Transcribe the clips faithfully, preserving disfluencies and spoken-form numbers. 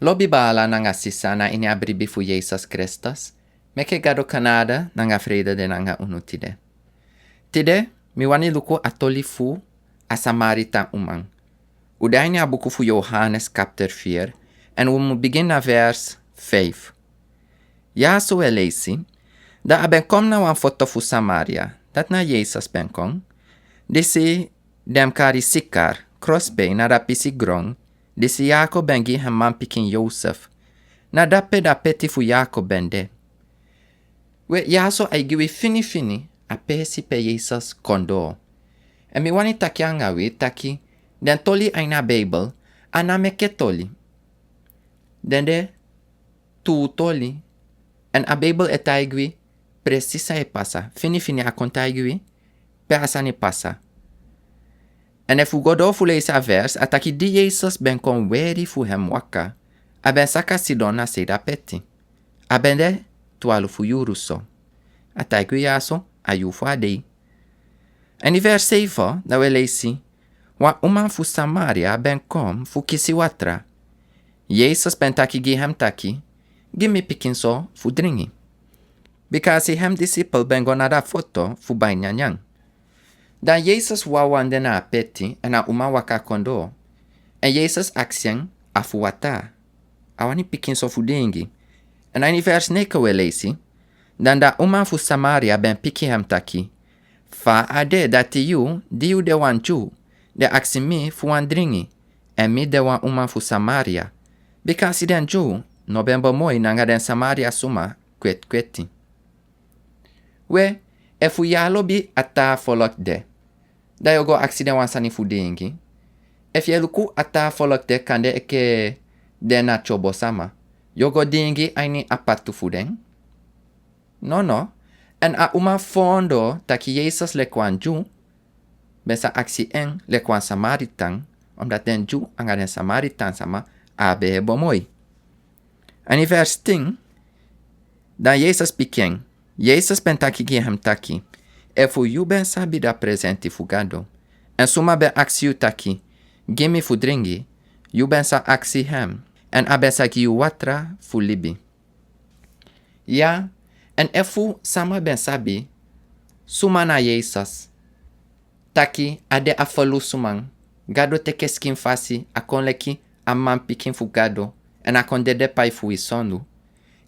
Lobi baala nanga sisa na ini a bribi fu Yesus Kristus, meke Gado kanada nanga frede de nanga unu tide. Tide, mi wani luku a toli fu a Samaritan uman. U de ini a buku fu Yohanes kapitel vier, en u mu bigin na vers vijf. Yaso we leisi, dan a ben kon na wan foto fu Samaria, dati na Yesus ben kon, disi den kari Sikar, krosbei na dati pisi gron, disi Yakob ben gi en manpikin Yosef. Na dape dati peti fu Yakob ben de. We yaso a e gi wi finifini a pesi pe Yesus kon doro. En mi wani taki anga wi taki, den toli a ini a Bijbel, a no meke toli. Den de tu toli. En a Bijbel e taigi wi presis san e pasa. Finifini a kon taigi wi pe a sani pasa. En efu u go doro fu leisi a vers, a taki di Yesus ben kon weri fu en waka, a ben saka sidon na sei dati peti. A ben de twalufu yuru so. A taigi wi yaso a yuru fu a dei. En ini vers zeven, dan we leisi, wan uman fu Samaria ben kon fu kisi watra. Yesus ben taki gi en taki, gi mi pikinso fu dringi. Bika a si en disipel ben go na dati foto fu bai nyanyan. Dan Yesus wawan de na a peti, en a uman waka kon doro. En Yesus aksi en efu watra a wani pikinso fu dringi. En ini vers negen we leisi, dan dati uman fu Samaria ben piki en taki, fa a de dati yu, di yu de wan Dyu, de aksi mi fu wan dringi, en mi de wan uman fu Samaria? Bika a si den Dyu no ben bemoi nanga den Samaria suma kwet'kweti. We, efu yu e lobi a taa folku de, dan yu o go aksi den wan sani fu dringi? Efu yu e luku a taa folku de kande enke den na tyobo sama, yu o go dringi a ini a patu fu den? Nono. En a uman fon doro taki Yesus leki wan Dyu ben sa aksi en leki wan Samaritan, omdat den Dyu anga den Samaritan sama a ben e bemoi. En ini vers tin, dan Yesus piki en. Yesus ben taki gi en taki, efu yu ben sabi dati presenti fu Gado, en suma ben aksi yu taki, gi mi fu dringi, yu ben sa aksi en, en a ben sa gi yu watra fu libi. Ya, en efu sama ben sabi suma na Yesus, taki a de a ferlusuman, Gado teki skin fasi, a kon leki a manpikin fu Gado, en a kon dede pai fu wi sondu.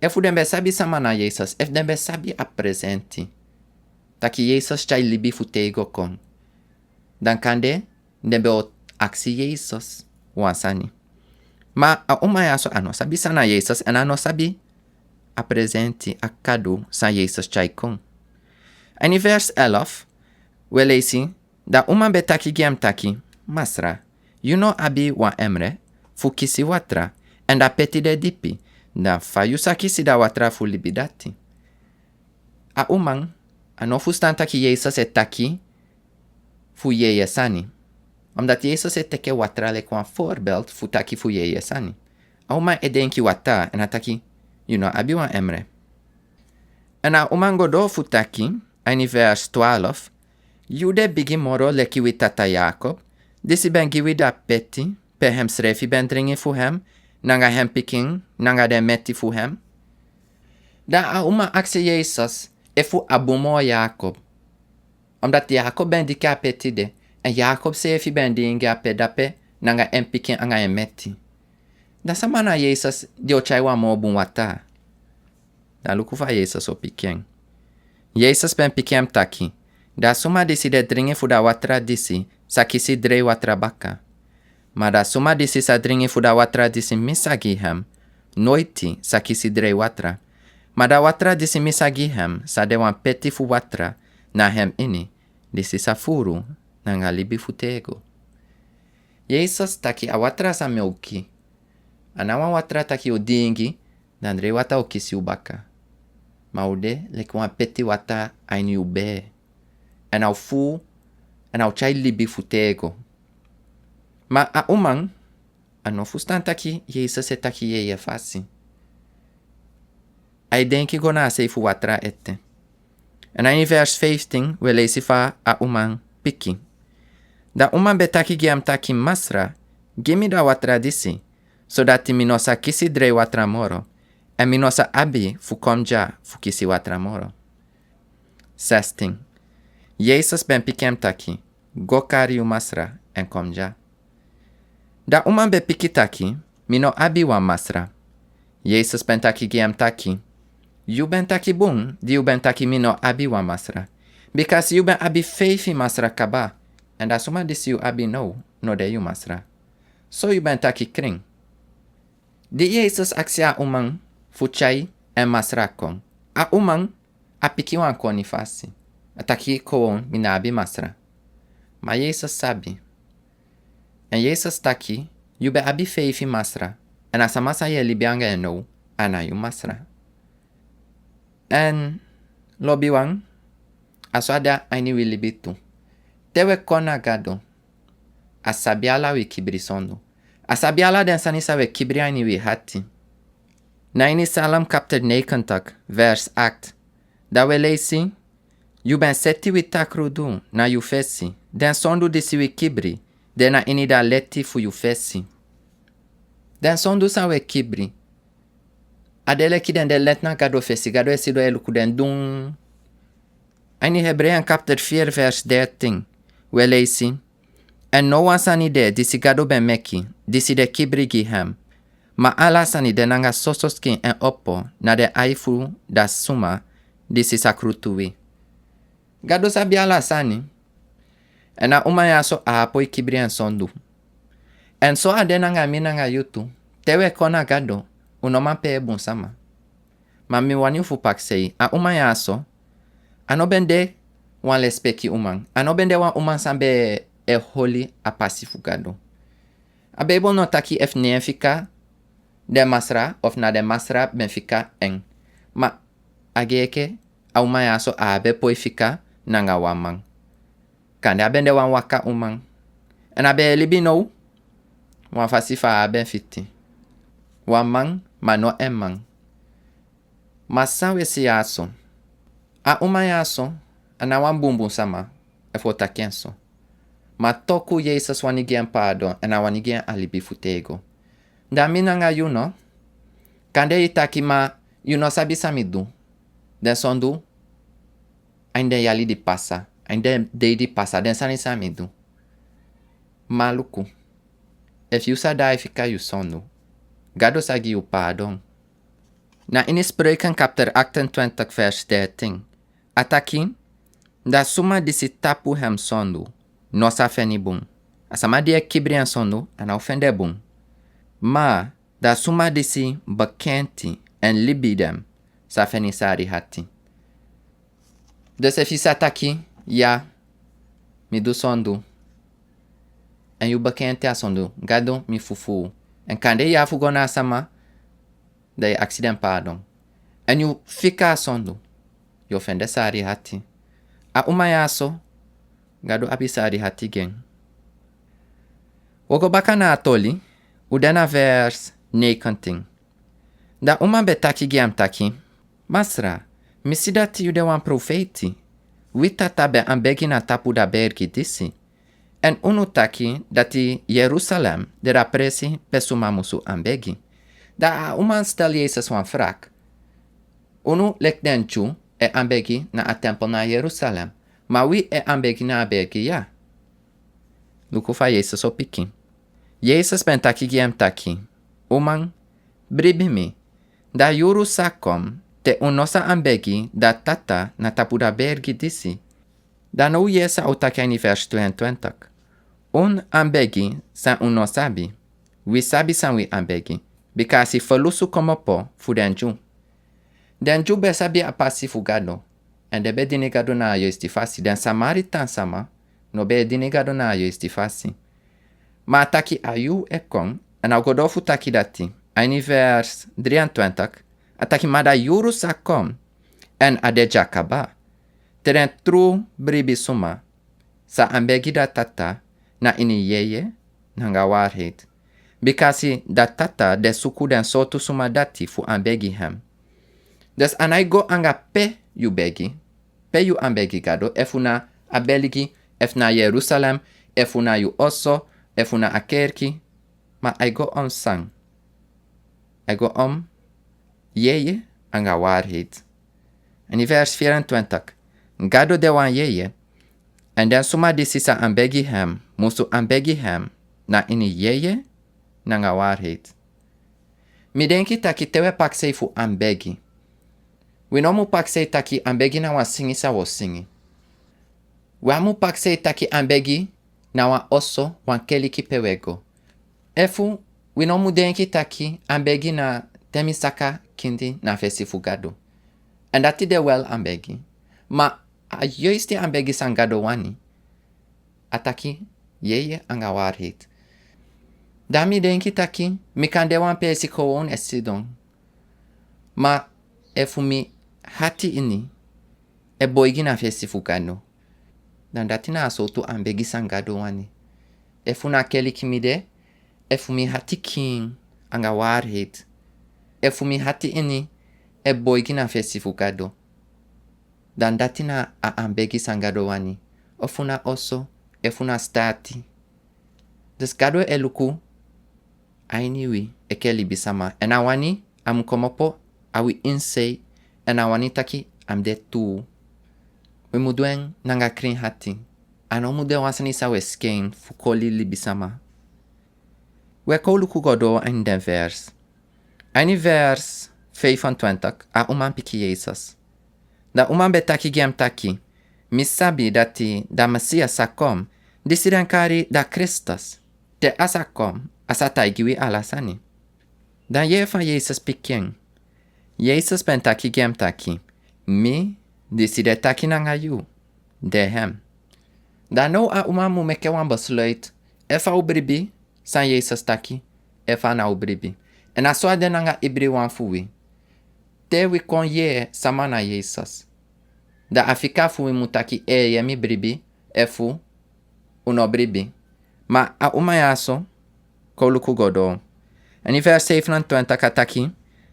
Efu den ben sabi sama na Yesus, efu den ben sabi a presenti, taki Yesus tyari libi fu tego kon, dan kande den ben o aksi Yesus wan sani. Ma a uman yaso a no sabi san na Yesus, en a no sabi a presenti, a kadu san Yesus tyari kon. En ini vers elf, we leisi, dan a uman ben taki gi en taki, Masra, yu no abi wan emre fu kisi watra, en dati peti de dipi, dan fa yu sa kisi dati watra fu libi dati? A uman a no fustan taki Yesus e taki fu yeye sani. Omdat Yesus e teki watra leki wan voorbeeld fu taki fu yeye sani. A uman e dringi watra, en a taki, yu no abi wan emre. En a uman go doro fu taki, a ini vers twaalf, yu de bigi moro leki wi tata Yakob, disi ben gi wi dati peti, pe hemsrefi ben dringi fu hem, nanga en pikin, nanga den meti fu hem? Dan a uman aksi Yesus efu a bun moro Yakob. Omdat Yakob ben dringi a peti de, en Yakob sefi ben dringi a peti dape, nanga en pikin anga en meti. Dan sama na Yesus di o tyari wan moro bun watra? Dan luku fa Yesus o piki en. Yesus ben piki en taki, dan a suma disi di e dringi fu dati watra disi sa kisi drei watra baka. Ma dan a suma disi sa dringi fu dati watra disi mi sa gi hem, noiti sa kisi drei watra. Ma dati watra disi mi sa gi hem sa de wan peti fu watra na hem ini, disi sa furu nanga libi fu tego. Yesus taki a watra san mi o gi, a no wan watra taki yu o dringi, dan drei watra o kisi yu baka. Ma a o de leki wan peti watra a ini yu bee. En a o furu, en a o tyari libi fu tego. Ma a uman a no fustan taki Yesus e taki yeye fasi. A e dringi go na a sei fu watra ete. En a ini vers vijftien we leisi fa a uman piki. Dan a uman ben taki gi hem taki, Masra, gi mi dati watra disi, sodati mi no sa kisi dreiwatra moro, èn mi no sa abi fu kon dya fu kisi watra moro. Sestin. Yesus ben piki en taki: "Go kari yu masra èn kon dya." Da uman ben piki taki: "Mi no abi wan masra." Yesus ben taki gi en taki: "Yu ben taki bun di yu ben taki mi no abi wan masra, bikasi yu ben abi feifi masra kaba, èn da suma disi yu abi now no de yu masra. So yu ben taki krin." Di Yesus aksi a uman fu tyai en masra kon, a uman a piki wan koni fasi. A taki: "Kowownu, mi no abi masra." Ma Yesus sabi. Èn Yesus taki: "Yu ben abi feifi masra, èn a sama san yu e libi anga en now, a na yu masra." Èn lobiwan, a so a de a ini wi libi tu. Te wi e kon na Gado, a sabi ala wi kibri sondu. A sabi ala den sani san wi e kibri a ini wi hati. Na ini Psalm chapter negentig, vers acht, da wi e leisi: "Yu ben seti wi takrudu na yu fesi. Den sondu disi wi kibri, den na ini da leti fu yu fesi." Den sondu san wi e kibri, a de leki den de leti na Gado fesi, Gado e sidon e luku den dun. A ini Hebreeën chapter vier vers dertien, wi e leisi: "Èn no wan sani de disi Gado ben meki, disi de kibri gi hem. Ma ala sani de nanga soso skin èn opo na den ai fu da suma disi sa krutu wi." Gado sabi ala sani. Èn a uman ya so a poi kibri en sondu. Èn so a de nanga mi nanga yu tu. Te wi e kon na Gado, un no man pee bun sama. Ma mi wani un fu pakisei, a uman ya so, a no ben de wan lespeki uman. A no ben de wan uman san ben e holi a pasi fu Gado. A Bijbel no taki efu neen fika den masra, of na den masra ben fika en. Ma a gei enke a uman ya so a á ben poi fika nanga wan man. Kande a ben de wan waka uman. Èn a ben e libi now wan fasi fa a á ben fiti. Wan man, ma no en man. Ma san wi e si ya so, a uman ya so, a na wan bunbun sama, efu wi o taki en so. Ma toku Yesus wani gi en paadon, èn a wani gi en a libi fu tego. Da mi nanga yu no, kande yu taki: "Ma yu no sabi san mi du." Den sondu, a ini den yali di pasa, a ini den dei di pasa, den sani san mi du. Ma luku, efu yu sa daai fika yu sondu, Gado sa gi yu paadon. Na ini Spreuken chapter achtentwintig vers dertien, a taki: "Da suma disi tapu hem sondu no sa feni bun." A sama di e kibri en sondu, a no o fende bun. Ma da suma disi bekenti èn libi den sa feni sari hati. Dus efu yu sa taki: "Ya, mi du sondu." Èn yu bekenti a sondu, Gado, mi fufuu. Èn kande yu abi fu go na a sama, da yu aksi den paadon. Èn yu fika a sondu, yu o fende sari hati. A uman ya so, Gado abi sari hati gi en. Wi o go baka na a toli, un de na vers negentien. Da uman ben taki gi en taki: "Masra, mi si dati yu de wan profeiti. Wi tata ben ambegi na tapu da bergi disi. Èn unu taki dati Yerusalem de da presi pe suma musu ambegi." Da a uman stel Yesus wan vraag: "Unu leki den Dyu e ambegi na a tempel na Yerusalem, ma wi e ambegi na a bergi ya." Luku fa Yesus o piki. Yesus ben taki gi en taki: "Uman, bribi mi, da yuru sa kon te un no sa ambegi da Tata na tapu da bergi disi." Da now yere san a o taki a ini vers tweeëntwintig. "Un ambegi san un no sabi. Wi sabi san wi ambegi, bikasi ferlusu komopo fu den Dyu." Den Dyu ben sabi a pasi fu Gado, èn den ben dini Gado na a yeisti fasi. Den Samaritan sama no ben e dini Gado na a yeisti fasi. Ma a taki a yuru e kon, èn a o go doro fu taki dati, a ini vers drieëntwintig, a taki: "Ma da yuru sa kon, èn a de dya kaba, te den tru bribi suma sa ambegi da Tata na ini yeye nanga waarheid. Bikasi da Tata de suku den sortu suma dati fu ambegi hem." Dus a nai go anga pe yu begi, pe yu ambegi Gado, efu na a bergi, efu na Yerusalem, efu na yu oso, efu na a kerki, ma ai go on san. e go om yeye anga waarheid. Ini vers vierentwintig, Gado de wan yeye, èn den suma disi sa anbegi hem musu anbegi hem na ini yeye nanga waarheid. Mi denki taki te wi e pakisei fu anbegi, wi no mu pakisei taki anbegi na wan singi san wi o singi. Wi á mu pakisei taki anbegi na wan oso, wan keliki pe wi e go. Efu wi no mu denki taki anbegi na te mi saka kindi na fesi fu Gado. Èn dati de wel anbegi. Ma a yoisti anbegi san Gado wani, a taki yeye anga waarheid. Dan mi denki taki mi kan de wan peesi kon e sidon. Ma efu mi hati ini e boigi na fesi fu Gado, dan dati na a sowtu anbegi san Gado wani. Efu na keliki mi de, efu mi hati kiin anga waarheid, efu mi hati ini e boigi na fesi fu Gado, dan dati na a anbegi san Gado wani. Efu na oso, efu na staati. Dus Gado e luku a ini wi enke libisama, èn a wani a mu komopo a wi insei, èn a wani taki a mu de tuu. Wi mu du en nanga krin hati. A no mu de wan sani san wi e skein fu koli libisama. Wi e kon luku go doo ini den vers. Ini vers vijfentwintig, a uman piki Yesus. Da uman ben taki gi hem taki: Mi sabi dati da Mesias sa kon, disi den kari da Kristus. Te a sa kon, a sa taigi wi ala sani. Dan yere fa Yesus piki en. Yesus ben taki gi hem taki: Mi, disi de taki nanga yu, de hem. Dan now a uman mu meke wan besluit, efu a o bribi san Yesus taki, efu a no o bribi. Èn a so a de nanga ibriwan fu wi. Te wi kon yere sama na Yesus, da a fika fu wi mu taki: Eeye, mi bribi, efu un no bribi. Ma a uman ya so, kon luku go doo. Ini vers zevenentwintig a taki: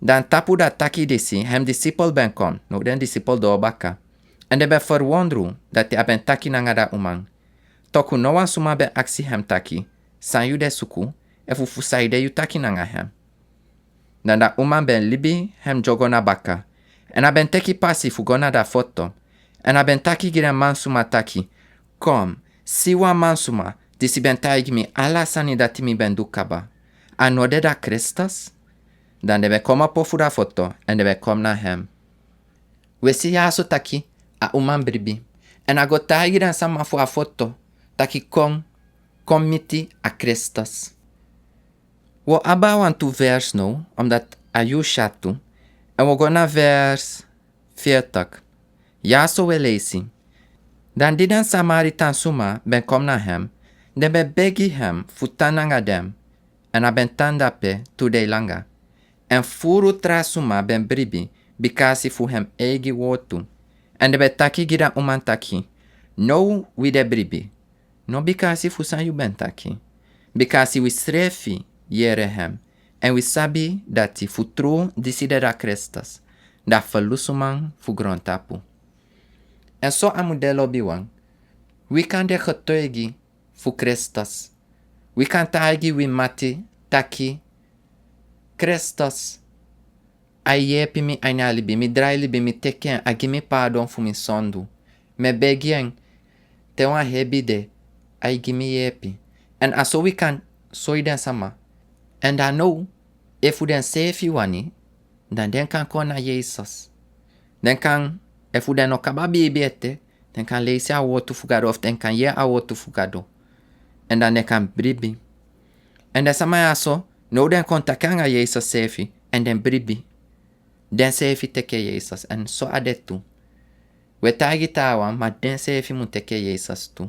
Dan tapu da taki disi, hem disipel ben kon, now den disipel doo baka. Èn den ben ferwondru dati a ben taki nanga da uman. Toku no wan suma ben aksi hem taki: San yu de suku, efu fu saide yu taki nanga hem? Dan da uman ben libi hem dyogo na baka, èn a ben teki pasi fu go na da foto, èn a ben taki gi den mansuma taki: Kon, si wan mansuma disi ben taigi mi ala sani dati mi ben du kaba. A no de da Kristus? Dan den ben komopo fu da foto, èn den ben kon na hem. Wi e si ya so taki a uman bribi, èn a go taigi den sama fu a foto taki: Kon, kon miti a Kristus. Wi o abi wantu vers now, omdat a yuu syatu, èn wi o go na vers veertig. Ya so wi e leisi: Dan di den Samaritan suma ben kon na hem, den ben begi hem fu tan nanga den, èn a ben tan dape tu dei langa. Èn furu tra suma ben bribi bikasi fu hem eigi wortu. Èn den ben taki gi da uman taki: Now wi de bribi, no bikasi fu san yu ben taki, bikasi wi srefi yere hem, èn wi sabi dati fu tru disi de da Kristus, da ferlusuman fu grontapu. Èn so a mu de, lobiwan. Wi kan de getuigi fu Kristus. Wi kan taigi wi mati taki: Kristus, a e yepi mi ini a libi, mi drai libi, mi teki en, a gi mi pardon fu mi sondu. Mi e begi en, te wan hebi de, a e gi mi yepi. Èn a so wi kan soi den sama. Èn da now, efu den seefi wani, dan den kan kon na Yesus. Den kan, efu den no kaba biibi ete, den kan leisi a wortu fu Gado, of den kan yere a wortu fu Gado. Èn dan den kan bribi. Èn den sama ya so, now den kon taki anga Yesus seefi, èn den bribi. Den seefi teke Yesus, èn so a de tu. Wi e taigi taawan, ma den seefi mu teke Yesus tu.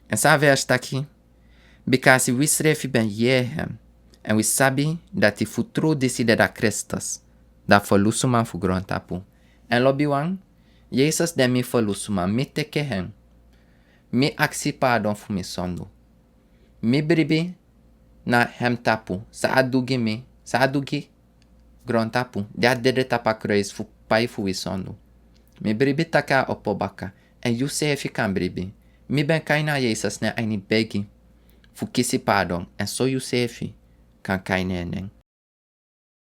Èn san a vers taki: Bikasi wi srefi ben yere hem, èn wi sabi dati fu tru disi de da Kristus, da ferlusuman fu grontapu. Èn lobiwan, Yesus de mi ferlusuman, mi teke en. Mi aksi pardon fu mi sondu. Mi bribi na hem tapu, san a du gi mi, san a du gi grontapu, di a dede tapu a kruis fu pai fu wi sondu. Mi bribi taki a opo baka, èn yu seefi kan bribi. Mi ben kai na Yesus nen a ini begi fu kisi pardon, èn so yu seefi kan kai na en nen.